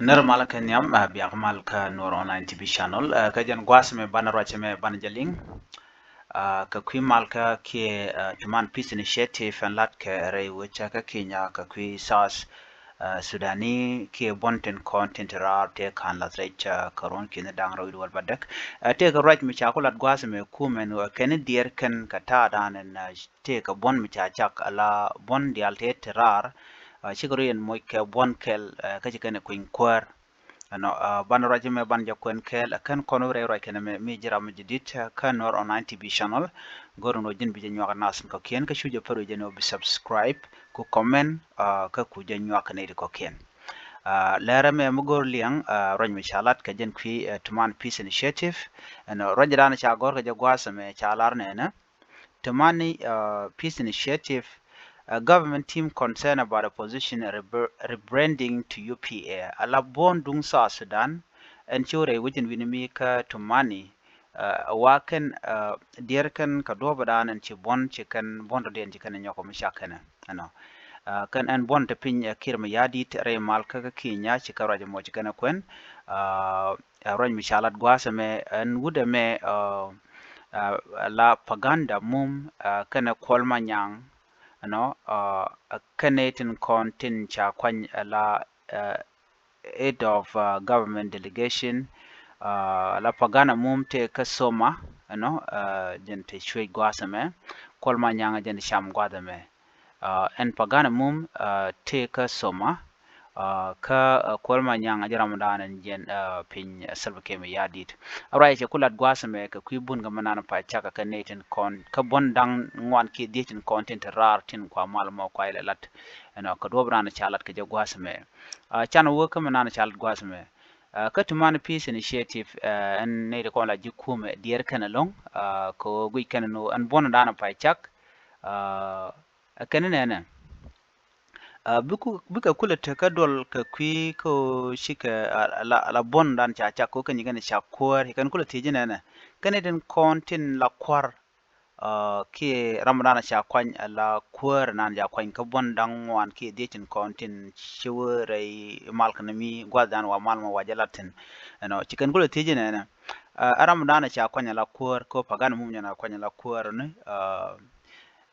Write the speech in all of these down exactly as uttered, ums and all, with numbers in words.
Nɛr mal kɛ nhiam, ɛ, biak mal kä Nuɔr Online T V channel. Ɛ, kä jɛn gua̱a̱th mɛ banɛ ruac mɛ banɛ jɛ liŋ. Ɛ, kɛ kui̱ mal kä kiɛ, ɛ, Tumaini Peace Initiative ɛn lat kɛ rɛy wecä kä Kenya kɛ kui̱ South, ɛ, Sudani kiɛ buɔ̱n tin kɔn tin ti raar tëë ka̱n lath rɛc, ɛ, kɛ ruɔ̱n ki̱ni da̱ŋ rɛw i̱ duɔl ba däk. Ɛ, tëë kɛ ruac mi ca ku lat gua̱a̱th mɛ kumɛn ɣöö kɛn i̱ diɛɛr kɛn kɛ ta̱a̱dan ɛn, ɛ, tëë kɛ buɔ̱n mi ca cak ala buɔ̱n diaal tëë ti raar, ɛ, cikɛ rɔ yɛn moc kɛ buɔ̱n kɛl, ɛ, kä ci kɛn ɛ kui̱ny kuäär. Ɛnɔ, ɛ, ban ruac mɛ ban jɛ kuɛn kɛɛl, ɛ, kɛn kɔn wä rɛy ruac kɛn mɛ mi ji̱ ram mi ji̱ di̱t, ɛ, kä Nuɔr Online T V channel. Go̱r ni wä ji̱n bi jɛ nyuak nath in kɔ̱kiɛn kä cu jɛ pär wi̱c jɛ ni wä bi subscribe, ku comment, ɛ, kä ku jɛ nyuak kɛ nɛy ti kɔ̱kiɛn. Ɛ, lɛrɛ mɛ mi go̱r liɛŋ, ɛ, ruac mi ca lat kɛ jɛn kui̱, ɛ, Tumaini Peace Initiative. Ɛnɔ, ruac dan ca gɔ̱r kɛ jɛ gua̱a̱th mɛ ca lar nɛnɛ. Tumaini, ɛ, Peace Initiative, ɛ, government team concerned about opposition rebranding to U P A. Ala buɔ̱n duŋ South Sudan, ɛn ci wä rɛy wecin wi̱ni mi kä Tumaini, ɛ, wa kɛn, ɛ, diɛɛr kɛn kɛ duɔ̱ɔ̱p dan ɛn ci buɔ̱n ci kɛn buɔ̱n tɔ̱diɛn ci kɛn nyɔk mi cak kɛn. Ɛnɔ. Ɛ, kɛn ɛn buɔ̱n te piny, ɛ, Kiir Mayardit rɛy mal kä kä Kenya ci kɛ ruac mɔ ci kɛn ɛ kuɛn. Ɛ, ɛ, ruac mi ca lat gua̱a̱th ɛmɛ ɛn wut ɛmɛ, ɛ, ɛ, la Pagana Mum, ɛ, kɛnɛ Kuɔl Manyaŋ, ɛnɔ, ɛ, kɛnɛ tin kɔn tin ca kuany, ɛ, la, ɛ, head of, ɛ, government delegation, ɛ, la Pagana Mum tëë kä Soma, ɛnɔ, ɛ, jɛn te cuec gua̱a̱th ɛmɛ, Kuɔl Manyaŋ jɛn te cam gua̱a̱th ɛmɛ. Ɛ, ɛn Pagana Mum, ɛ, tëë kä Soma, ɛ, kä, ɛ, Kuɔl Manyaŋ a ji̱ ram dan ɛn jɛn, ɛ, piny, ɛ, Salva Kiir Mayardit. A ruac cɛ ku lat gua̱a̱th ɛmɛ kɛ kui̱ bun kɛ mi nan pa cak kɛ nɛy tin kɔn kä buɔ̱n da̱ŋ ŋuan kiɛ dhiec tin kɔn tin te raar tin kua mal mɔ kua ilɛ lat. Ɛnɔ, kɛ duɔ̱ɔ̱p ran ca lat kɛ jɛ gua̱a̱th ɛmɛ. Ɛ, can wä kä mi nan ca lat gua̱a̱th ɛmɛ. Ɛ, kä Tumaini Peace Initiative, ɛ, ɛn nɛy ti kɔn la ji̱ kumɛ diɛɛr kɛn ɛlɔ̱ŋ, ɛ, kɛ ɣöö guic kɛn ɛn ɣöö ɛn buɔ̱n dan pa cak, ɛ, ɛ kɛn nɛnɛ. Ɛ, bikɛ, bikɛ kulɛ tekä duɔl kɛ kui̱ kä ɣöö cikɛ, ɛ, ala, ala buɔ̱n dan ca cak kɛ ɣöö kɛ nyi kɛn ca kuäär, kɛn kulɛ thiec nɛnɛ. Kɛn itin kɔn tin la kua̱r, ɛ, kiɛ ram dan ca kuany, ala kuäär nan ca kuany kä buɔ̱n da̱ŋ ŋuan kiɛ dhiec tin kɔn tin ci wä rɛy mal kɛn mi gua̱th dan wa mal mɔ wa jɛ lat thi̱n. Ɛnɔ, ci kɛn kulɛ thiec nɛnɛ. Ɛ, ram dan ca kuany ala kuäär, kɛ ɣöö Pagana Mum jɛn a kuany ala kuäär ni, ɛ,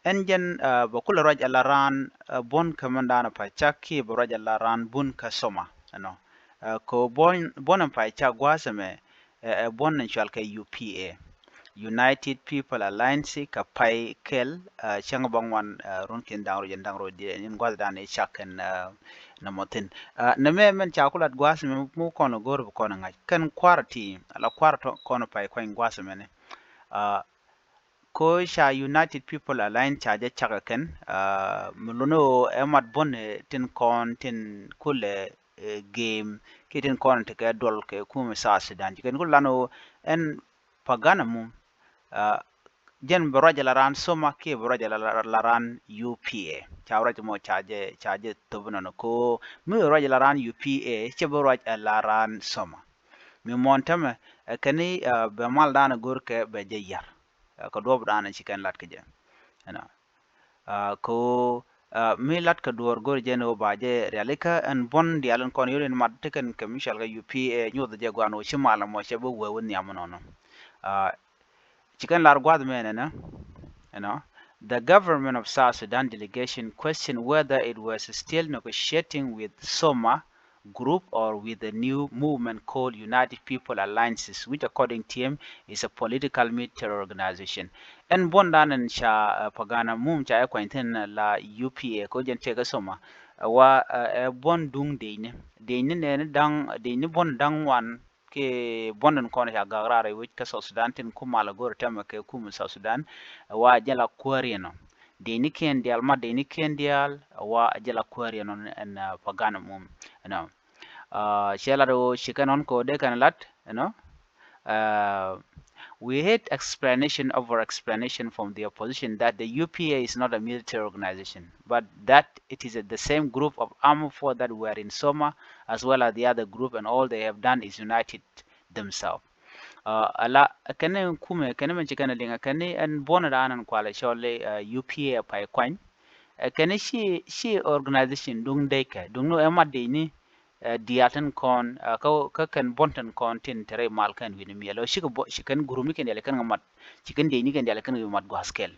Ɛn jɛn, ɛ, bɛ kulɛ ruac ala raan, ɛ, buɔ̱n kä mɛn daanɔ pa cak kiɛ bɛ ruac ala raan buɔ̱n kä Soma, ɛnɔ. Ɛ, kɛ buɔ̱n, buɔ̱n ɛn pa cak gua̱a̱th ɛmɛ, ɛ, ɛ, buɔ̱n ɛn cual kɛ U P A, United People Alliance, kɛ pay kɛl, ɛ, cäŋ bä ŋuan, ɛ, run kiɛn da̱ŋ rɛw jɛn da̱ŋ rɛw jɛn in gua̱a̱th dan i̱ cak kɛn, ɛ, nɔmɔ thi̱n. Ɛ, nɛmɛ mɛn ca ku lat gua̱a̱th ɛmɛ mi kɔn go̱o̱r bi kɔn ŋa̱c. Kɛn kua̱r ti, ala kua̱r tɔ kɔn pay kuany gua̱a̱th ɛmɛni. Ɛ, Ko ca United People Alliance ca jɛ cak ɛ kɛn, aa, mi luni ɣöö ɛ mat buɔ̱n ɛ tin kɔn tin kulɛ, ɛ, gem kiɛ tin kɔn ti kɛ duɔl kɛ kumɛ South Sudan. Ci kɛn kulɛ lan ɣöö ɛn Pagana Mum, aa, jɛn bɛ ruac ɛ la raan Soma kiɛ bɛ ruac ɛ la, la, la raan U P A. Ca ruac mɔ ca jɛ, ca jɛ thop nɔnɔ ko mi bɛ ruac ɛ la raan U P A cɛ bɛ ruac ɛ la raan Soma. Mi mɔn tämɛ, ɛ kɛn i̱, aa, bɛ mal daanɛ go̱r kɛ bɛ jɛ yar. Ɛ, kɛ duɔ̱ɔ̱p daanɛ ci kɛn lat kɛ jɛ. Ɛnɔ. Aa, kɛ ɣöö, aa, mi lat kɛ duɔ̱ɔ̱r go̱r jɛ ni ɣöö ba jɛ rialikä ɛn buɔ̱n diaal in kɔn yio̱r in mat ti kɛn kɛ mi cɔal kɛ U P A nyuɔth jɛ gua̱a̱n ɣöö ci mal ɛmɔ cɛ bi wee wä nhiam inɔnɔ. Aa, ci kɛn lar gua̱th mɛ nɛnɛ. Ɛnɔ. The government of South Sudan delegation question whether it was still negotiating with Soma group or with a new movement called United People Alliances, which according to him is a political military organization. Ɛn buɔ̱n dan ɛn ca, ɛ, Pagana Mum ca ɛ kuany thi̱n la U P A ko jɛn tëë kä Soma. Ɛ wa, ɛ, ɛ buɔ̱n duŋ dec ni. Dec ni nɛɛni da̱ŋ, dec ni buɔ̱n da̱ŋ ŋuan kiɛ buɔ̱n in kɔn ca gak raar ɛ wec kä South Sudan tin ku mal go̱r tɛmɛ kɛ kum South Sudan. Ɛ wa jɛ la kuäär inɔ. Dec ni kiɛn diaal ma dec ni kiɛn diaal, ɛ wa jɛ la kuäär inɔ ɛn, ɛ, Pagana Mum. Ɛnɔ. Aa, cɛ lat ɣöö ci kɛn ɣɔn kɛ ɣöö dee kɛn lat, you know. Aa, we heard explanation over explanation from the opposition that the U P A is not a military organization, but that it is the same group of armed force that were in Soma as well as the other group, and all they have done is united themselves. Aa, ala kɛn kumɛ kɛn mɛn ci kɛn liŋ kɛn ɛn buɔ̱n dan ɛn kualɛ cɔl i̱, aa, U P A pay kuany. Ɛ kɛn ci, ci organization duŋ dee kɛ duŋ ni ɛ mat dee ni ɛ diaal tin kɔn, ɛ kä, kä kɛn buɔ̱n tin kɔn tin te rɛy mal kɛn wi̱ni miɛl. Ɔ cikɛ buɔ̱, ci kɛn gurupni kɛn diaal kɛn kɛ mat, ci kɛn dëcni kɛn diaal kɛn kɛ mat gua̱a̱th kɛl.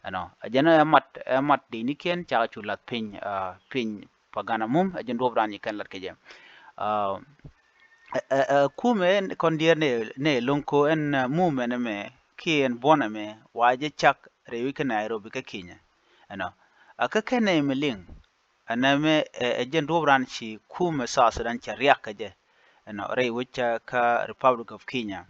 Ɛnɔ, ɛ jɛn ɛ mat, ɛ mat dëcni kɛn cakɛ cu lath piny, ɛ piny Paganamum, ɛ jɛn duɔ̱ɔ̱p raan ci kɛn lat kɛ jɛ. Ɛ, ɛ, ɛ, kumɛ kɔn diɛɛr ni, ni lo̱ŋ ko ɛn, ɛ, mumɛ nɛmɛ kiɛ ɛn buɔ̱n ɛmɛ wa jɛ cak rɛy wec kä Nairobi kä Kenya. Ɛnɔ, ɛ kä kɛn nɛy mi liŋ, ɛn nɛmɛ, ɛ, ɛ jɛn duɔ̱ɔ̱p raan ci kumɛ South Sudan cɛ riak kɛ jɛ. Ɛnɔ, rɛy wec kä, kä Republic of Kenya.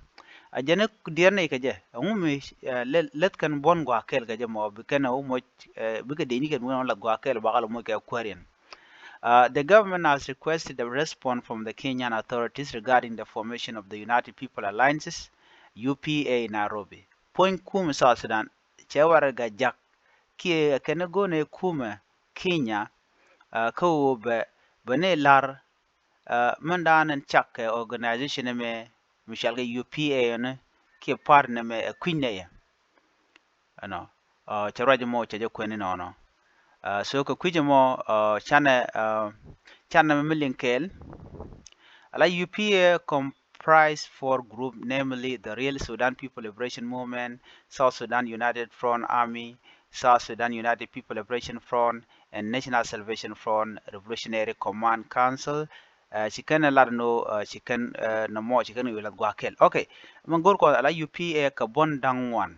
Ɛ jɛn diɛɛr ni kɛ jɛ, ɛŋu mi, ɛ, lɛ-, läth kɛn buɔ̱n gua̱a̱th kɛl kɛ jɛ mɔ, bi kɛn ɛ wä moc, ɛ, bikɛ dëcni kɛn wä lath gua̱a̱th kɛl, bakɛ lɛ moc kɛ kuääriɛn. Uh, the government has requested a response from the Kenyan authorities regarding the formation of the United People Alliances, U P A, in Nairobi. Puɔ̱ny kumɛ South Sudan cɛ warɛgak jak kiɛ kɛn go̱o̱nɛ kumɛ Kenya, uh, kä ɣöö bɛ, bɛ ni la̱r, uh, min da̱a̱n in cak kɛ organization ɛmɛ mi cɔal kɛ U P A ɛn kiɛ party nɛmɛ ɛ kui̱ny nɛy ɛ. Ɛnɔ, ɔ, cɛ ruac mɔ cɛ jɛ kuɛn inɔnɔ. Ɛ, so kɛ kui̱c mɔ, ɔ, canɛ, ɛ, canɛ mi liŋ kɛɛl. Ala U P A comprise four group, namely the Real Sudan People Liberation Movement, South Sudan United Front Army, South Sudan United People Liberation Front, and National Salvation Front Revolutionary Command Council, ɛ, ci kɛn ɛ lat ni ɣöö, ɛ, ci kɛn, ɛ, nɔmɔ ci kɛn ɛ wi̱i̱ lath gua̱a̱th kɛl. Ok. Mɛ go̱r kɔn ala U P A kɛ buɔ̱n da̱ŋ ŋuan.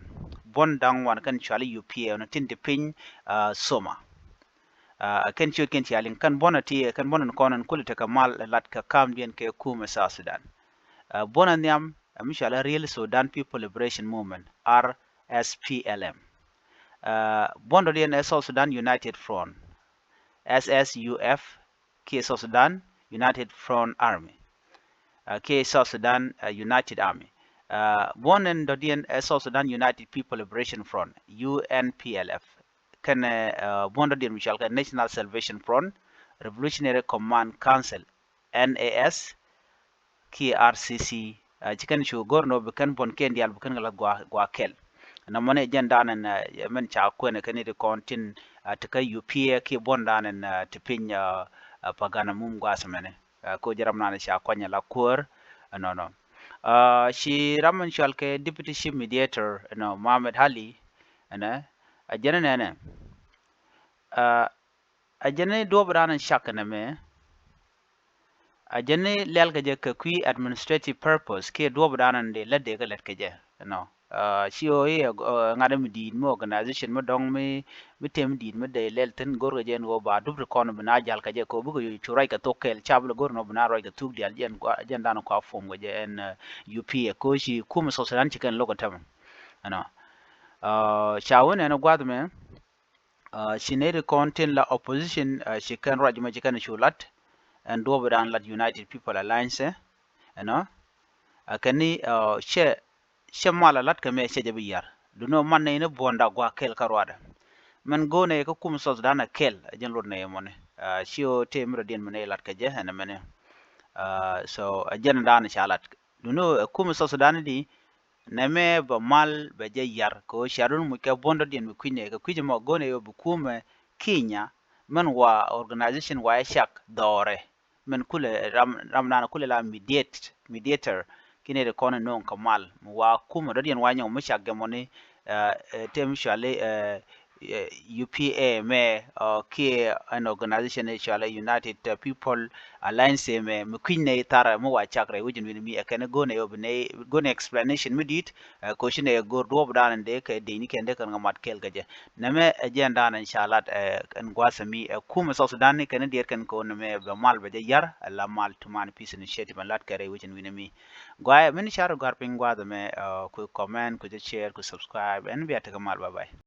Buɔ̱n da̱ŋ ŋuan kɛn cɔali U P A ɔnɔ tin te piny, ɛ, Soma. Ɛ, kɛn ciötkiɛn cia liŋ kɛn buɔ̱n ɛ ti, kɛn buɔ̱n ɛn kɔn ɛn kulɛ tekɛ mal ɛ lat kɛ kamdiɛn kɛ kumɛ South Sudan. Ɛ, buɔ̱n ɛ nhiam, ɛ, mi cɔali Real Sudan People Liberation Movement, R S P L M. Ɛ, buɔ̱n dɔ̱diɛn ɛ South Sudan United Front, S S U F, kiɛ South Sudan United Front Army, ɛ, kiɛ South Sudan, ɛ, United Army. Ɛ, buɔ̱n ɛn dɔ̱diɛn ɛ South Sudan United People Liberation Front, U N P L F, kɛnɛ, ɛ, buɔ̱n dɔ̱diɛn mi cɔal kɛ National Salvation Front Revolutionary Command Council, N A S, kiɛ R C C. Ɛ, ci kɛn cu go̱r ni ɣöö bi kɛn buɔ̱nkiɛn diaal bi kɛn kɛ lath gua̱a̱th, gua̱a̱th kɛl. Nɔmɔ ni jɛn da̱a̱n ɛn, ɛ, mɛn ca kuɛn ɛ kɛn i̱ ti kɔn tin, ɛ, ti kä U P A kiɛ buɔ̱n da̱a̱n ɛn, ɛ, ti piny, ɛ, ɛ, Paganamum gua̱a̱th ɛmɛnɛ. Ɛ, ko jɛ ram nan ca kuany ala kuäär, ɛ, nɔnɔ. Ɛ, ci ram mɛn cɔal kɛ Deputy Chief Mediator, ɛ, nɔ, Mohamed Ali, ɛnɛ, ɛ, jɛn ɛ nɛnɛ. Ɛ, ɛ jɛn ni duɔ̱ɔ̱p da̱a̱n ɛn cak kɛ nɛmɛ. Ɛ jɛn ni lɛl kɛ jɛ kɛ kui̱ administrative purpose kiɛ duɔ̱ɔ̱p da̱a̱n ɛn dee lät dee kɛ lät kɛ jɛ, you know. Ɛ, ci ɣöö i̱, ɛ, ŋa̱t mi di̱i̱t mi organization mi dɔ̱ŋ mi, mi tëë mi di̱i̱t mi dee lɛl thi̱n go̱r kɛ jɛ ɛn ɣöö ba dup ti kɔn bi na jal kɛ jɛ kɛ ɣöö bikɛ cu ruac kɛ thok kɛɛl ca bi lɛ go̱r ɛn ɣöö bi na ruac kɛ thuk diaal jɛn gua-, jɛn da̱a̱n kua form kɛ jɛ ɛn, ɛ, U P A kɛ ɣöö ci kumɛ South Sudan ci kɛn lo̱k kɛ tämɛ, you know. Ɛ, ca wä nɛn gua̱th mɛ, ɛ, ci nɛy ti kɔn tin la opposition, ɛ, ci kɛn ruac mɛ ci kɛn cu lat ɛn duɔ̱ɔ̱p da̱a̱n lat United People Alliance, you know. Ɛ kɛn ni, ɛ, cɛ, cɛ mal a lat kɛ mɛ cɛ jɛ bi yar. Duŋni ɣöö man nɛy ni buɔ̱nda gua̱a̱th kɛl kä ruaadɛ. Mɛn go̱o̱r nɛy kä kumɛ South Sudan ɛ kɛl, ɛ jɛn luɔt nɛy mɔni. Ɛ, ci ɣöö tëë mi dɔ̱diɛn mi nɛy lat kɛ jɛ ɛn ɛmɛni. Ɛ, so, ɛ jɛn da̱a̱n ca lat. Duŋni ɣöö ɛ kumɛ South Sudan di, nɛmɛ bɛ mal bɛ jɛ yar kɛ ɣöö cia duŋ muc kɛ buɔ̱n dɔ̱diɛn mi kui̱c nɛy kɛ kui̱c mɔ go̱o̱r nɛy ɣöö bi kumɛ Kenya mɛn wa organization wa ɛ cak dhɔrɛ. Mɛn kulɛ ram, ram nan kulɛ la mediate, mediator, kinɛ ti kɔn no̱o̱ŋ kɛ mal mi wa kumɛ dɔ̱diɛn wa nyɔk mi cak gɛmɔni, ɛ, ɛ, tem cɔali, ɛ, ɛ, U P A mɛ, ɔ, kiɛ ɛn organization cɔali United, ɛ, People Alliance mɛ, mi kui̱ny nɛy tharɛ mi wa cak rɛy wecin wi̱ni mi ɛ kɛn go̱o̱r nɛy ɔ bi nɛy go̱o̱r nɛy explanation mi di̱i̱t, ɛ, koci nɛy go̱o̱r duɔ̱ɔ̱p da̱a̱n ɛn dee kɛ dëcni kɛn dee kɛn kɛ mat kɛɛl kɛ jɛ. Nɛmɛ ɛ jɛn da̱a̱n ɛn ca lat, ɛ, ɛn gua̱a̱th ɛmi, ɛ, kumɛ South Sudan ni kɛn diɛɛr kɛn ko̱o̱n nɛmɛ bɛ mal bɛ jɛ yar, ɛ, la mal tuman peace initiative ɛn lat kɛ rɛy wecin wi̱ni mi. Gua̱a̱, min car gua̱a̱r piny gua̱a̱th ɛmɛ, ɛ, ku comment, ku jɛ share, ku subscribe, ɛn bia tekɛ mal, bye bye.